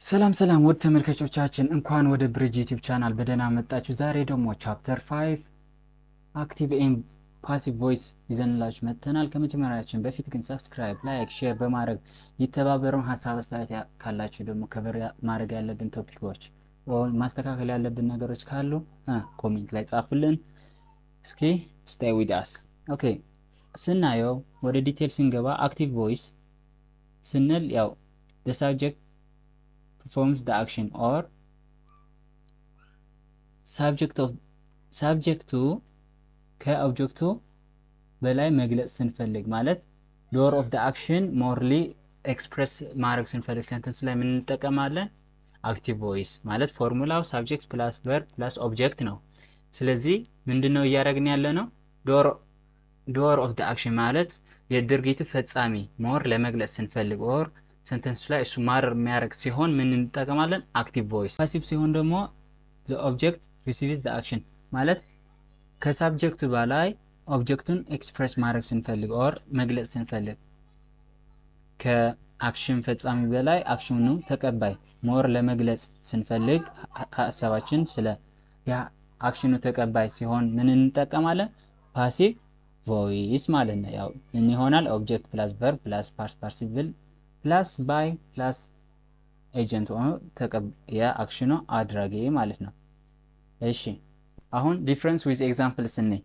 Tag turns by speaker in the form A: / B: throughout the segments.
A: ሰላም ሰላም ውድ ተመልካቾቻችን፣ እንኳን ወደ ብሪጅ ዩቲዩብ ቻናል በደህና መጣችሁ። ዛሬ ደግሞ chapter 5 active and passive voice ይዘንላችሁ መጥተናል። ከመጀመሪያችን በፊት ግን subscribe፣ like፣ share በማድረግ ይተባበሩን። ሀሳብ አስተያየት ካላችሁ ደግሞ cover ማድረግ ያለብን topic ኦች፣ ማስተካከል ያለብን ነገሮች ካሉ comment ላይ ጻፉልን። እስኪ stay with us። Okay፣ ስናየው ወደ detail ስንገባ active voice ስንል ያው the subject performs the action or subject of subject ኡ ከ object ኡ በላይ መግለጽ ስንፈልግ፣ ማለት doer of the action morely express ማድረግ ስንፈልግ sentence ላይ ምን እንጠቀማለን? Active voice ማለት formula ው subject plus verb plus object ነው። ስለዚህ ምንድን ነው እያደረግን ያለ ነው? Doer of the action ማለት የድርጊቱ ፈጻሚ more ለመግለጽ ስንፈልግ or sentence ኡ ላይ እሱ matter የሚያደርግ ሲሆን ምን እንጠቀማለን? Active voice። Passive ሲሆን ደግሞ the object receives the action ማለት ከ subject ኡ በላይ object ኡን express ማድረግ ስንፈልግ or መግለጽ ስንፈልግ፣ ከ action ፈጻሚ በላይ action ኑ ተቀባይ more ለመግለጽ ስንፈልግ፣ ሀሳባችን ስለ ያ action ኑ ተቀባይ ሲሆን ምን እንጠቀማለን? Passive voice ማለት ነው። ያው ምን ይሆናል? Object plus verb plus past participle plus by plus agent ሆኖ የ action ኑ አድራጊ ማለት ነው። እሺ፣ አሁን difference with example ስናይ፣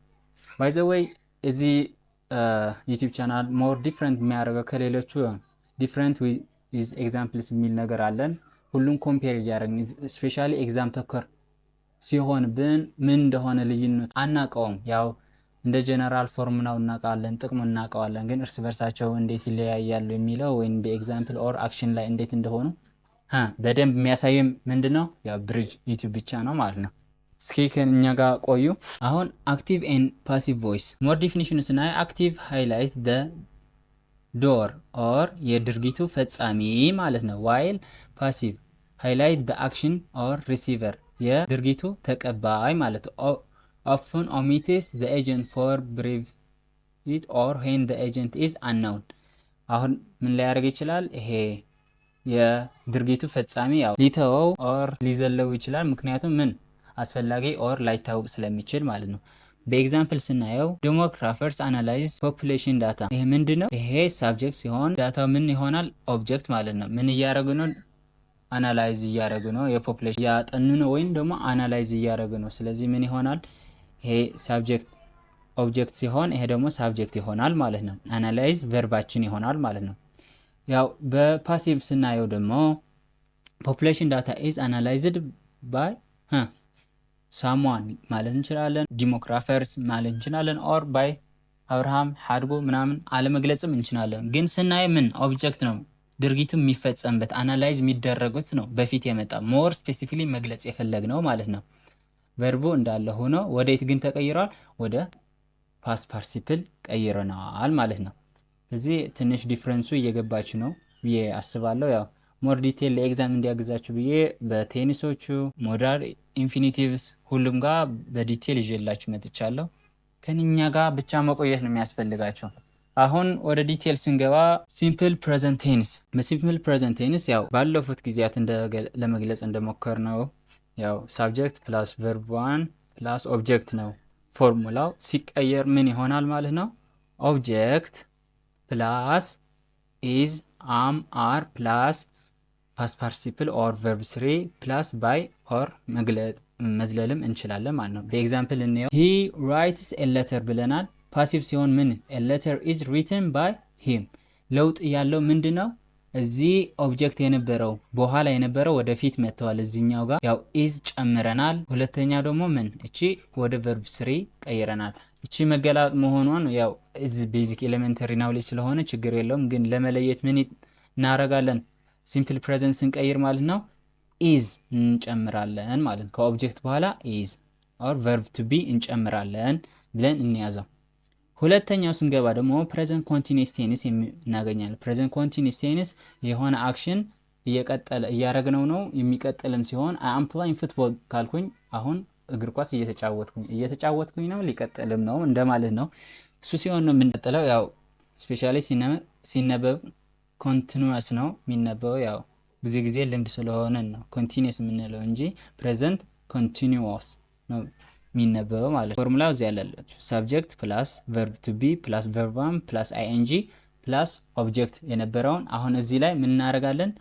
A: by the way እዚህ ዩቲዩብ channel more different የሚያደርገው ከሌሎቹ different with examples የሚል ነገር አለን። ሁሉም compare እያደረግን፣ especially exam ተኮር ሲሆንብን ምን እንደሆነ ልዩነቱ አናውቀውም። ያው እንደ general formula ው እናውቃለን፣ ጥቅሙ እናውቀዋለን። ግን እርስ በርሳቸው እንዴት ይለያያሉ የሚለው ወይም በ example or action ላይ እንዴት እንደሆኑ በደንብ የሚያሳይም ምንድን ነው? ያው ብሪጅ ዩቲዩብ ብቻ ነው ማለት ነው። እስኪ ከእኛ ጋር ቆዩ። አሁን active and passive voice more definition ኑ ስናይ active highlight the doer or የድርጊቱ ፈጻሚ ማለት ነው። While passive highlight the action or receiver፣ የድርጊቱ ተቀባይ ማለት ነው። ኦፍን ኦሚትስ ዘ ኤጀንት ፎር ብሪቭ ኦር ዌን ዘ ኤጀንት ኢዝ አንኖውን። አሁን ምን ሊያደርግ ይችላል? ይሄ የድርጊቱ ፈጻሚ ያው ሊተወው or ሊዘለው ይችላል። ምክንያቱም ምን አስፈላጊ or ላይታወቅ ስለሚችል ማለት ነው። በ example ስናየው demographers analyze population data። ይሄ ምንድን ነው? ይሄ subject ሲሆን data ው ምን ይሆናል? Object ማለት ነው። ምን እያደረጉ ነው? Analyze እያደረጉ ነው። የ population እያጠኑ ነው ወይም ደግሞ analyze እያደረጉ ነው። ስለዚህ ምን ይሆናል? ይሄ subject object ሲሆን ይሄ ደግሞ subject ይሆናል ማለት ነው። Analyze verb ኣችን ይሆናል ማለት ነው። ያው በ passive ስናየው ደግሞ population data is analyzed by someone ማለት እንችላለን። Demographers ማለት እንችላለን። Or by አብርሃም ሓድጎ ምናምን አለመግለጽም እንችላለን። ግን ስናይ ምን object ነው ድርጊቱ የሚፈጸምበት፣ analyze የሚደረጉት ነው በፊት የመጣ more specifically መግለጽ የፈለግነው ማለት ነው። Verb ኡ እንዳለ ሆኖ ወደየት ግን ተቀይሯል? ወደ past participle ቀይረነዋል ማለት ነው። እዚህ ትንሽ difference ኡ እየገባችሁ ነው ብዬ አስባለሁ። ያው more detail ለ exam እንዲያግዛችሁ ብዬ በ tense ኦቹ፣ modal infinitives ሁሉም ጋር በ detail ይዤላችሁ መጥቻለሁ። ከእኛ ጋር ብቻ መቆየት ነው የሚያስፈልጋቸው። አሁን ወደ detail ስንገባ simple present tense። በ simple present tense ያው ባለፉት ጊዜያት ለመግለጽ እንደሞከርነው ያው subject plus verb one plus object ነው ፎርሙላው። ሲቀየር ምን ይሆናል ማለት ነው? Object plus is፣ am፣ are plus past participle or verb three plus by or መግለጥ መዝለልም እንችላለን ማለት ነው። በ example እንየው። He writes a letter ብለናል። Passive ሲሆን ምን? A letter is written by him። ለውጥ ያለው ምንድን ነው? እዚህ object የነበረው በኋላ የነበረው ወደፊት መጥተዋል። እዚኛው ጋር ያው is ጨምረናል። ሁለተኛ ደግሞ ምን እቺ ወደ verb three ቀይረናል። እቺ መገላበጥ መሆኗን ያው እዚ basic elementary knowledge ስለሆነ ችግር የለውም። ግን ለመለየት ምን እናደርጋለን? Simple present ስንቀይር ማለት ነው is እንጨምራለን ማለት ነው። ከ object በኋላ is or verb to be እንጨምራለን ብለን እንያዘው። ሁለተኛው ስንገባ ደግሞ present continuous tense እናገኛለን። Present continuous tense የሆነ action እየቀጠለ እያደረግነው ነው፣ የሚቀጥልም ሲሆን I am playing football ካልኩኝ አሁን እግር ኳስ እየተጫወትኩኝ ነው፣ ሊቀጥልም ነው እንደማለት ነው። እሱ ሲሆን ነው የምንቀጥለው። ያው especially ሲነበብ continuous ነው የሚነበበው። ያው ብዙ ጊዜ ልምድ ስለሆነ ነው continuous የምንለው እንጂ present continuous ነው የሚነበበው ማለት ነው። ፎርሙላው እዚህ ያለላችሁ subject plus verb to be plus verb one plus ing plus object የነበረውን አሁን እዚህ ላይ ምን እናደርጋለን?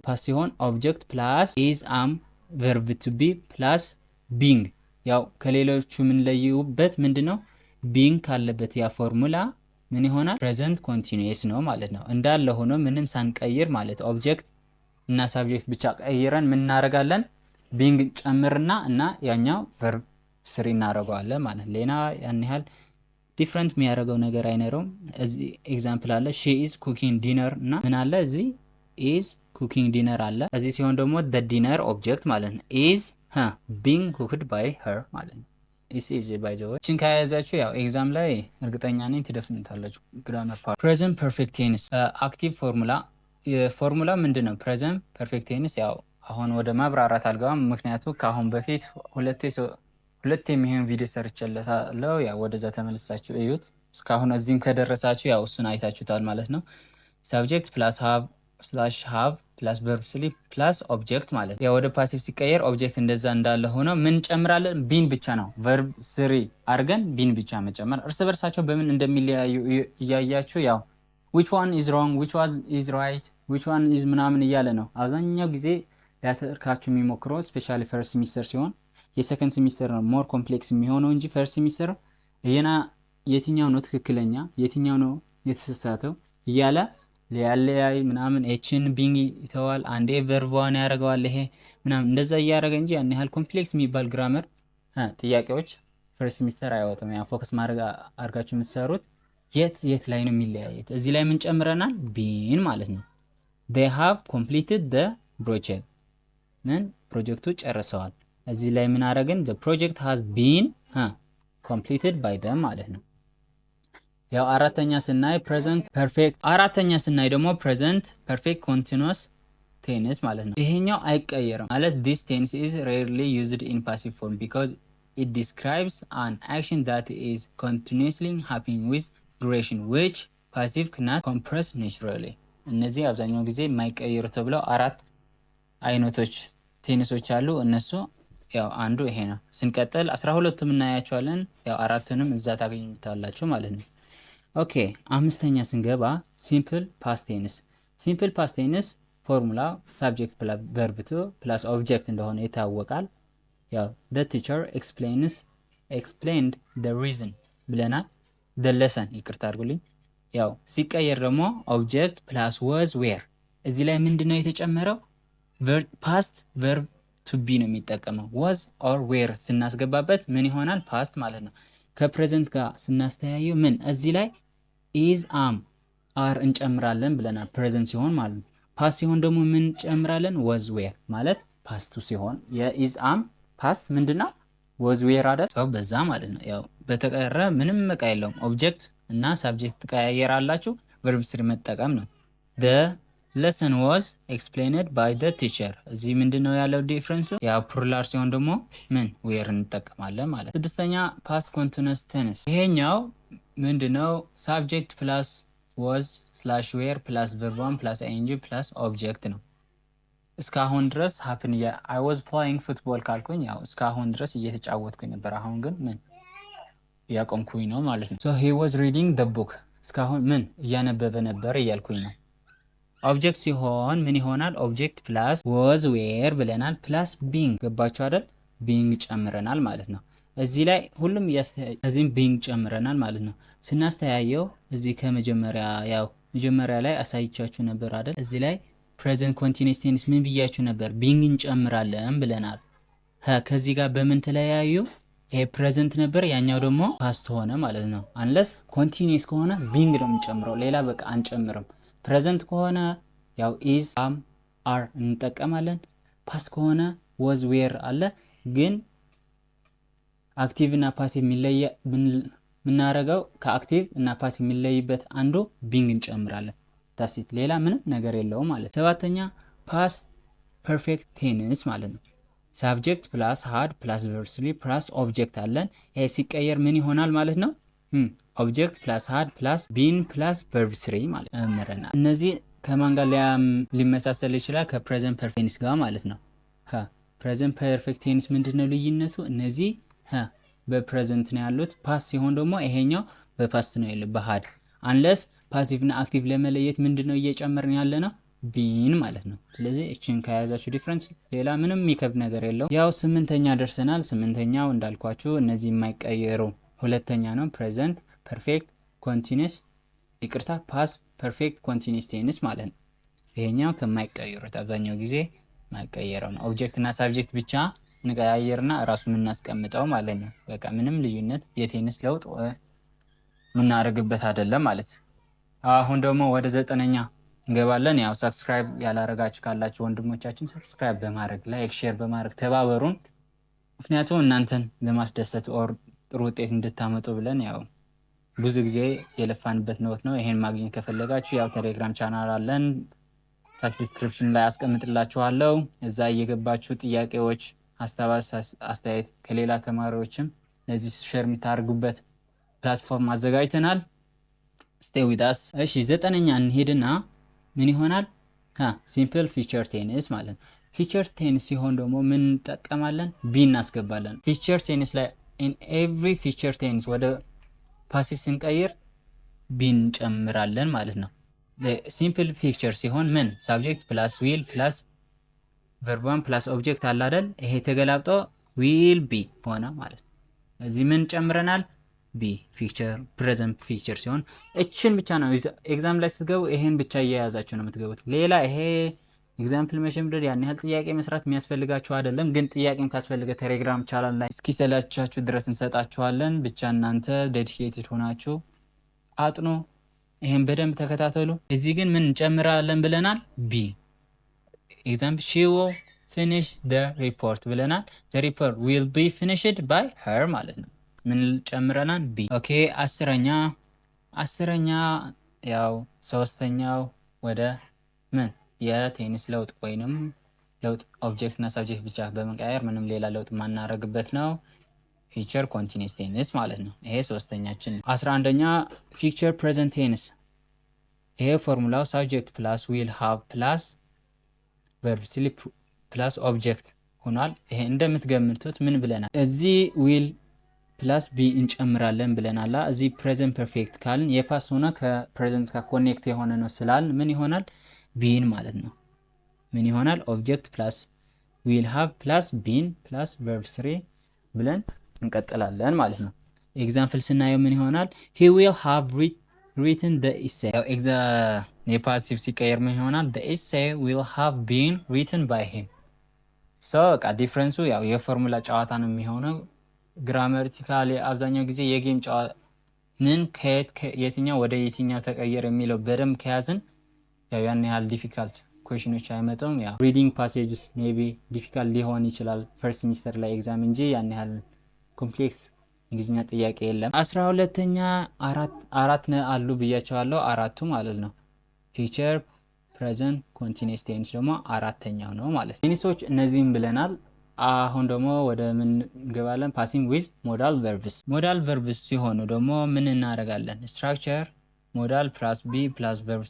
A: Past ሲሆን object plus is, am, verb to be plus being። ያው ከሌሎቹ የምንለይበት ምንድን ነው? Being ካለበት ያ ፎርሙላ ምን ይሆናል? Present continuous ነው ማለት ነው። እንዳለ ሆኖ ምንም ሳንቀይር ማለት object እና subject ብቻ ቀይረን ምን እናደርጋለን? Being ጨምርና እና ያኛው verb three እናደርገዋለን ማለት ነው። ሌላ ያን ያህል different የሚያደርገው ነገር አይኖረውም። እዚህ example አለ፣ she is cooking dinner እና ምን አለ እዚህ? Is cooking dinner አለ። እዚህ ሲሆን ደግሞ the dinner object ማለት ነው is being cooked by her ማለት ነው። Is easy, by the way። እችን ከያዛችሁ ያው exam ላይ እርግጠኛ ነኝ ትደፍኑታላችሁ። Grammar part፣ present perfect tense active formula። Formula ምንድን ነው? Present perfect tense ያው አሁን ወደ ማብራራት አልገባም፣ ምክንያቱ ከአሁን በፊት ሁለት የሚሆን ቪዲዮ ሰርቼለታለሁ። ያው ወደዛ ተመልሳችሁ እዩት። እስካሁን እዚህም ከደረሳችሁ ያው እሱን አይታችሁታል ማለት ነው። Subject plus have slash have plus verb three plus object ማለት ነው። ያው ወደ passive ሲቀየር object እንደዛ እንዳለ ሆኖ ምን ጨምራለን? Been ብቻ ነው። Verb three አድርገን been ብቻ መጨመር። እርስ በርሳቸው በምን እንደሚለያዩ እያያችሁ ያው which one is wrong, which one is right, which one is ምናምን እያለ ነው አብዛኛው ጊዜ ሊያተርካችሁ የሚሞክረው፣ especially first semester ሲሆን። የ second semester ነው more complex የሚሆነው እንጂ first semester እየና የትኛው ነው ትክክለኛ፣ የትኛው ነው የተሳሳተው እያለ ሊያለያይ ምናምን ኤችን being ይተዋል፣ አንዴ verb one ያደርገዋል፣ ይሄ ምናምን እንደዛ እያደረገ እንጂ ያን ያህል complex የሚባል grammar ጥያቄዎች first semester አይወጡም። ያ focus ማድረግ አድርጋችሁ የምትሰሩት የት የት ላይ ነው የሚለያዩት? እዚህ ላይ ምን ጨምረናል? Been ማለት ነው። They have completed the project፣ ምን ፕሮጀክቱ ጨርሰዋል። እዚህ ላይ ምን አደረግን? The project has been completed by them ማለት ነው። ያው አራተኛ ስናይ present perfect፣ አራተኛ ስናይ ደግሞ present perfect continuous tense ማለት ነው። ይሄኛው አይቀየርም ማለት this tense is rarely used in passive form because it describes an action that is continuously happening with duration, which passive cannot compress naturally። እነዚህ አብዛኛው ጊዜ የማይቀየሩ ተብለው አራት አይነቶች tense ኦች አሉ። እነሱ ያው አንዱ ይሄ ነው። ስንቀጥል 12ቱም እናያቸዋለን። ያው አራቱንም እዛ ታገኙታላችሁ ማለት ነው። Okay፣ አምስተኛ ስንገባ simple past tense። Simple past tense formula subject verb two plus object እንደሆነ ይታወቃል። ያው the teacher explains explained the reason ብለናል። The lesson፣ ይቅርታ አድርጉልኝ። ያው ሲቀየር ደግሞ object plus was were። እዚህ ላይ ምንድን ነው የተጨመረው? Past verb to be ነው የሚጠቀመው። Was or were ስናስገባበት ምን ይሆናል? Past ማለት ነው። ከ present ጋር ስናስተያየው ምን እዚህ ላይ is, am, are እንጨምራለን ብለናል፣ present ሲሆን ማለት ነው። Past ሲሆን ደግሞ ምን እንጨምራለን? Was were ማለት past ኡ ሲሆን የ is, am past ምንድነው? Was were አይደል? So በዛ ማለት ነው። ያው በተቀረ ምንም መቃ የለውም። Object እና subject ትቀያየራላችሁ። Verb three መጠቀም ነው። The lesson was explained by the teacher። እዚህ ምንድን ነው ያለው difference ኡ? ያው plural ሲሆን ደግሞ ምን were እንጠቀማለን ማለት። ስድስተኛ past continuous tense። ይሄኛው ምንድነው? Subject plus was slash were plus verb one plus ing plus object ነው። እስካሁን ድረስ happen፣ I was playing football ካልኩኝ ያው እስካሁን ድረስ እየተጫወትኩኝ ነበር። አሁን ግን ምን እያቆምኩኝ ነው ማለት ነው። So he was reading the book፣ እስካሁን ምን እያነበበ ነበር እያልኩኝ ነው። Object ሲሆን ምን ይሆናል? Object plus was were ብለናል፣ plus being፣ ገባችሁ አይደል? Being ጨምረናል ማለት ነው። እዚህ ላይ ሁሉም እዚህም being ጨምረናል ማለት ነው። ስናስተያየው እዚህ ከመጀመሪያ ያው መጀመሪያ ላይ አሳይቻችሁ ነበር አይደል? እዚህ ላይ present continuous tense ምን ብያችሁ ነበር? Being እንጨምራለን ብለናል። ከዚህ ጋር በምን ተለያዩ? ይሄ present ነበር፣ ያኛው ደግሞ past ሆነ ማለት ነው። Unless continuous ከሆነ being ነው የምንጨምረው፣ ሌላ በቃ አንጨምርም። Present ከሆነ ያው is, am, are እንጠቀማለን። Past ከሆነ was were አለ። ግን active እና passive የምናደርገው ከ active እና passive የሚለይበት አንዱ being እንጨምራለን። That's it፣ ሌላ ምንም ነገር የለውም ማለት። ሰባተኛ past perfect tense ማለት ነው። Subject plus had plus verb three plus object አለን። ይሄ ሲቀየር ምን ይሆናል ማለት ነው? Object plus had plus been plus verb three ማለት እምረናል። እነዚህ ከማን ጋር ሊመሳሰል ይችላል? ከ present perfect tense ጋር ማለት ነው። Present perfect tense ምንድን ነው ልዩነቱ? እነዚህ በ present ነው ያሉት። Past ሲሆን ደግሞ ይሄኛው በ past ነው ያለው በ had። Unless passive እና active ለመለየት ምንድን ነው እየጨመርን ያለ ነው? Been ማለት ነው። ስለዚህ እችን ከያዛችሁ difference ሌላ ምንም የሚከብድ ነገር የለውም። ያው ስምንተኛ ደርሰናል። ስምንተኛው እንዳልኳችሁ እነዚህ የማይቀየሩ ሁለተኛ ነው። Present perfect continuous፣ ይቅርታ፣ past perfect continuous tense ማለት ነው። ይሄኛው ከማይቀየሩት አብዛኛው ጊዜ የማይቀየረው ነው። Object እና subject ብቻ እንቀያየርና እራሱ የምናስቀምጠው ማለት ነው። በቃ ምንም ልዩነት የ tense ለውጥ የምናደርግበት አይደለም ማለት ነው። አሁን ደግሞ ወደ ዘጠነኛ እንገባለን። ያው subscribe ያላረጋችሁ ካላችሁ ወንድሞቻችን subscribe በማድረግ፣ like፣ share በማድረግ ተባበሩን። ምክንያቱም እናንተን ለማስደሰት or ጥሩ ውጤት እንድታመጡ ብለን ያው ብዙ ጊዜ የለፋንበት note ነው። ይሄን ማግኘት ከፈለጋችሁ ያው ቴሌግራም ቻናል አለን፣ ታች description ላይ አስቀምጥላችኋለሁ። እዛ እየገባችሁ ጥያቄዎች፣ ሀሳብ፣ አስተያየት ከሌላ ተማሪዎችም ለዚህ share የምታደርጉበት platform አዘጋጅተናል። Stay with us። እሺ፣ ዘጠነኛ እንሄድና ምን ይሆናል? Simple future tense ማለት ነው። Future tense ሲሆን ደግሞ ምን እንጠቀማለን? Be እናስገባለን። Future tense ላይ in every future tense ወደ passive ስንቀይር be እንጨምራለን ማለት ነው። Simple future ሲሆን ምን subject plus will plus verb one plus object አለ አይደል? ይሄ ተገላብጦ will be ሆነ ማለት ነው። እዚህ ምን ጨምረናል? Be future present future ሲሆን እችን ብቻ ነው። Exam ላይ ስትገቡ ይሄን ብቻ እየያዛችሁ ነው የምትገቡት። ሌላ ይሄ example መሸምደድ ያን ያህል ጥያቄ መስራት የሚያስፈልጋችሁ አይደለም። ግን ጥያቄም ካስፈልገ ቴሌግራም ቻናል ላይ እስኪሰለቻችሁ ድረስ እንሰጣችኋለን። ብቻ እናንተ dedicated ሆናችሁ አጥኑ። ይሄን በደንብ ተከታተሉ። እዚህ ግን ምን እንጨምራለን ብለናል? Be። Example፣ she will finish the report ብለናል። The report will be finished by her ማለት ነው። ምን ጨምረናል? Be። Okay፣ አስረኛ። አስረኛ ያው ሶስተኛው ወደ ምን የ tense ለውጥ ወይንም ለውጥ object እና subject ብቻ በመቀያየር ምንም ሌላ ለውጥ የማናረግበት ነው። Future continuous tense ማለት ነው። ይሄ ሶስተኛችን። 11ኛ future present tense። ይሄ formula ው subject plus will have plus verb three plus object ሆኗል። ይሄ እንደምትገምቱት ምን ብለናል? እዚህ will plus be እንጨምራለን ብለናላ። እዚህ present perfect ካልን የ past ሆነ ከ present ጋር connect የሆነ ነው ስላልን ምን ይሆናል? Been ማለት ነው። ምን ይሆናል? Object plus will have plus been plus verb three ብለን እንቀጥላለን ማለት ነው። Example ስናየው ምን ይሆናል? He will have written the essay። ያው የ passive ሲቀየር ምን ይሆናል? The essay will have been written by him። So በቃ difference ኡ ያው የፎርሙላ ጨዋታ ነው የሚሆነው። Grammatically አብዛኛው ጊዜ የ game ጨዋታ ምን ከየት የትኛው ወደ የትኛው ተቀየረ የሚለው በደንብ ከያዝን ያው ያን ያህል difficult question ኖች አይመጡም። ያው reading passages maybe difficult ሊሆን ይችላል first semester ላይ exam እንጂ ያን ያህል complex እንግሊዝኛ ጥያቄ የለም። 12ኛ አራት አሉ ብያችኋለሁ። አራቱ ማለት ነው። Future present continuous tense ደግሞ አራተኛው ነው ማለት ነው። Tense ኦች እነዚህም ብለናል። አሁን ደግሞ ወደ ምን እንገባለን? Passive with modal verbs። Modal verbs ሲሆኑ ደግሞ ምን እናደርጋለን? Structure modal plus be plus verb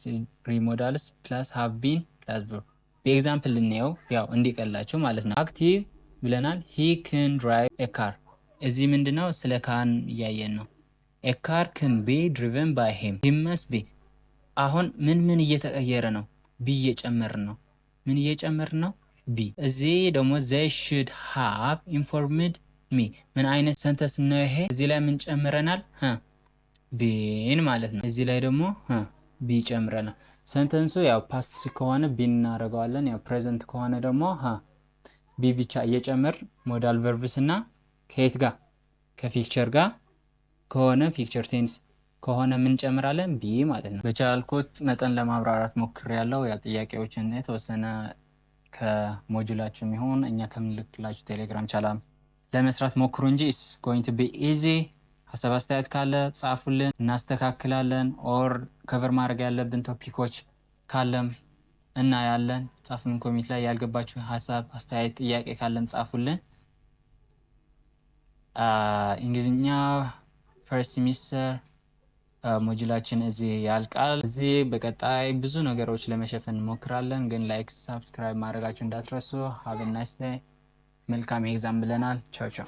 A: three modals plus have been plus verb። በ example ልናየው ያው እንዲቀላችሁ ማለት ነው። Active ብለናል። He can drive a car። እዚህ ምንድነው? ስለ can እያየን ነው። A car can be driven by him, he must be። አሁን ምን ምን እየተቀየረ ነው? Be እየጨመርን ነው። ምን እየጨመርን ነው? Be። እዚህ ደግሞ they should have informed me። ምን አይነት sentence ነው ይሄ? እዚህ ላይ ምን ጨምረናል? Been ማለት ነው። እዚህ ላይ ደግሞ be ጨምረናል። Sentence ኡ ያው past ከሆነ been እናደርገዋለን። ያው present ከሆነ ደግሞ be ብቻ እየጨመርን modal verbs እና ከየት ጋር ከ future ጋር ከሆነ future tense ከሆነ ምን ጨምራለን? Be ማለት ነው። በቻልኩት መጠን ለማብራራት ሞክሬያለሁ። ያው ጥያቄዎችን የተወሰነ ከ module ኣችሁ የሚሆን እኛ ከምንልክላችሁ ቴሌግራም ቻናል ለመስራት ሞክሩ እንጂ it's going to be easy። ሀሳብ አስተያየት ካለ ጻፉልን፣ እናስተካክላለን። Or cover ማድረግ ያለብን topic ኦች ካለም እናያለን። ጻፉልን comment ላይ፣ ያልገባችሁ ሀሳብ፣ አስተያየት፣ ጥያቄ ካለም ጻፉልን። እንግሊዝኛ first semester Module ኣችን እዚህ ያልቃል። እዚህ በቀጣይ ብዙ ነገሮች ለመሸፈን እንሞክራለን። ግን like፣ subscribe ማድረጋችሁ እንዳትረሱ። Have nice day። መልካም exam ብለናል። ቻው ቻው።